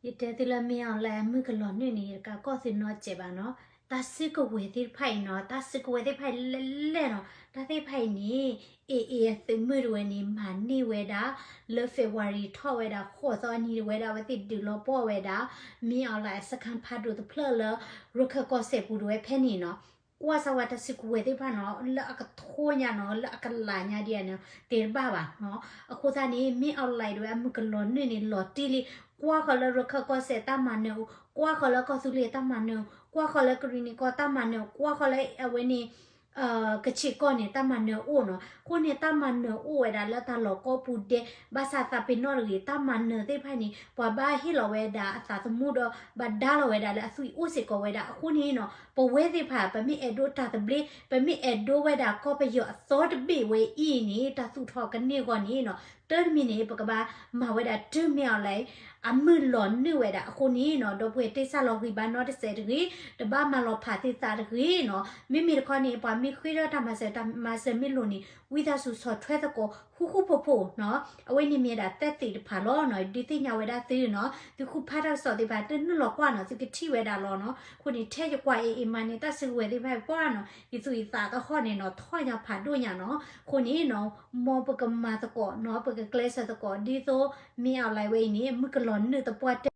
ယတဲသုလၢ မင်းအောင်လှိုင် အမုၢ်ကလီၤနုာ်န့ၣ် ယတကးကီၢ်သုနီတစဲးဘၣ်နီၤ. တၢ်စုကဝဲၤသ့ၣ်တဖၣ်အံၤနီၤ, တၢ်စုကဝဲၤသ့ၣ်တဖၣ်အံၤလဲၣ်လဲၣ်နီၤ, တၢ်သ့ၣ်တဖၣ်အံၤန့ၣ် AA အသုးမုၢ်တဝဲန့ၣ် မၤန့ၢ်ဝဲဒၣ် လၢ February ထီၣ်ဝဲဒၣ် ဃိးသီအနံၤတဝဲဒၣ် အဝဲသ့ၣ်ဒုးလီၤပှီၢ်ဝဲဒၣ် မင်းအောင်လှိုင် အစခန်းဖးဒိၣ်တဖျၢၣ်လၢ ရခၢၣ်ကီၢ်စဲၣ်ပူၤတဝဲဖဲန့ၣ်နီၤ. ကွၢ်စၢ်ဝဲတၢ်စုကဝဲၤသ့ၣ်တဖၣ်နီၤ လၢအကထိညါနီၤ လၢအကလးညါဒ်အံၤန့ၣ် တ့တဘၣ်ဘၣ်နီၤ. အဃိသတးန့ၣ် မင်းအောင်လှိုင် တဝဲအမုၢ်ကလီၤနုာ်န့ၣ် လီၤတံၢ်လံ. ကွၢ်ဃီၤလၢရခၢၣ်ကီၢ်စဲၣ်တၢ်မၤနၢၤအိၣ်, ကွၢ်ဃီၤလၢကီၢ်သူလ့ၤတၢ်မၤနၢၤအိၣ်, ကွၢ်ဃီၤလၢကရံၣ်နံၣ်ကီၢ်တၢ်မၤနၢၤအိၣ်, ကွၢ်ဃီၤလၢအဝဲန့ၣ် ကချ့ၣ်ကီၢ်န့ၣ် တၢ်မၤနၢၤအိၣ်နီၤ. အဃိန့ၣ် တၢ်မၤနၢၤအိၣ်ဝဲဒၣ်လၢတၢ်လီၢ်ကိးပူၤဒဲး, ဘၣ်ဆၣ်သးပ့ၤနီၣ်တဂ့ၤ တၢ်မၤနၢၤသ့ၣ်တဖၣ်န့ၣ် ပှၤဘၣ်ဟ့ၣ်လီၤဝဲဒၣ်အသးသမူဒီး ဘၣ်ဒါလီၤဝဲဒၣ်လၢအသွံၣ်အိၣ်စ့ၢ်ကီးဝဲဒၣ်. အဃိန့ၣ်နီၤ ပဝဲသ့ၣ်တဖၣ် ပမ့ၢ်အဲၣ်ဒိးတၢ်သဘျ့, ပမ့ၢ်အဲၣ်ဒိးဝဲဒၣ်ကီၢ်ပယီၤအသီတဘ့ၣ်ဝဲအံၤန့ၣ် တၢ်သူၣ်ထီၣ်ကန့ၢ်အဂီၢ်န့ၣ်နီၤ တၢ်တမံၤန့ၣ် ပကဘၣ်မၤဝဲဒၣ်တုၤ မင်းအောင်လှိုင် အမုၢ်လီၤနုာ်ဝဲဒၣ်အဃိန့ၣ်နီၤ ဒီပုၢ်ဝဲၢ်တ့စၢ်လီၤဂံၢ်ဘါနီတစဲးတဂ့ၤ, တဘၣ်မၤလီၤဖးသုသးတဂ့ၤနီၤ. မ့မ့ၢ်တခီန့ၣ် ပှၤမ့ၢ်ဃ့ထီၣ်တၢ်မၤစၢၤ တၢ်မၤစၢၤမ့ၢ်လိၤန့ၣ် ဝံသးစူၤဆီၣ်ထွဲသကိး ဃူဃူဖိးဖိးနီၤ. အဝဲန့ၣ်မ့ၢ်ဒၣ်သဲသ့ၣ်တဖၣ်လီၤနီၤ. ဒုးသ့ၣ်ညါဝဲဒၣ်သုနီၤ, သုဃုဖးတၢ်ကစီၣ်သ့ၣ်တဖၣ် တနုာ်လီၤကွၢ်နီၤ သုကထံၣ်ဝဲဒၣ်လီၤနီၤ. အဃိန့ၣ် ထဲယကွၢ်အံၤအံၤမးန့ၣ် တၢ်စုကဝဲၤသ့ၣ်တဖၣ်ပှၢ်နီၤ ယသူၣ်ယသးကဟီၣ်န့ၣ်နီၤ ထီၣ်ညါဖးဒိၣ်ညါနီၤ. အဃိန့ၣ်နီၤ မ်ပကမၤသကိးနီၤ ပကကျဲးစၢးသကိး ဒ်သိး မင်းအောင်လှိုင် ဝဲအံၤန့ၣ် မုၢ်ကလီၤနုာ်သပှၢ်တၢၢ်